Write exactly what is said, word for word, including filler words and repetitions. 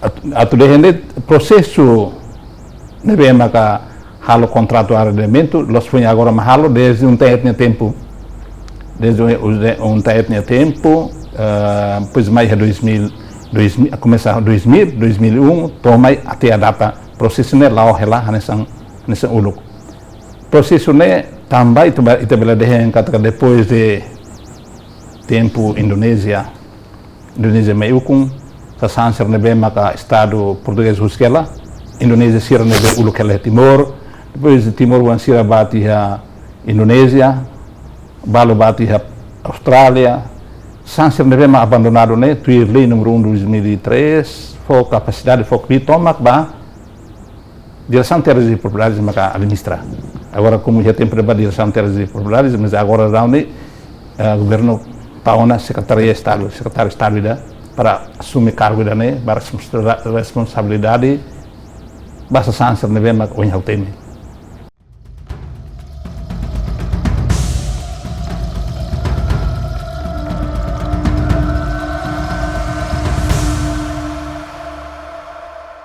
Atu, atu dehan de'it prosesu ne'ebé maka halo kontratu arrendamentu, loos foin agora mak halo, desde UNTAET nia tempu, desde UNTAET nia tempu, eh, depois mai iha dois mil, dois mil, komesa dois mil, dois mil e um, to'o mai até a data, prosesu ne'e la'o hela hanesan, hanesan uluk. Prosesu ne'e tanba ita, ita bele dehan katak depois de tempu Indonézia, Indonézia mai ukun, sasán sira ne'ebé maka Estadu portugés husik hela, Indonézia sira ne'ebé uluk hela iha Timor, depois Timoroan sira bá tiha Indonézia, balu bá tiha Austrália, sasán sira ne'ebé mak abandonadu ne'e, tuir lei númeru um dois mil e três, fó kapasidade, fó kbiit tomak ba Diresaun Terras e Propriedades maka administra. Agora, komu iha tempu ne'ebá Diresaun Terras e Propriedades, mas agora daudaun ne'e, eh, governu tau ona Sekretaria Estadu, Sekretáriu Estadu ida para asume kargu ida-ne'e, ba responsa-, responsabilidade ba sasán sira ne'ebé mak ohin ha'u temi.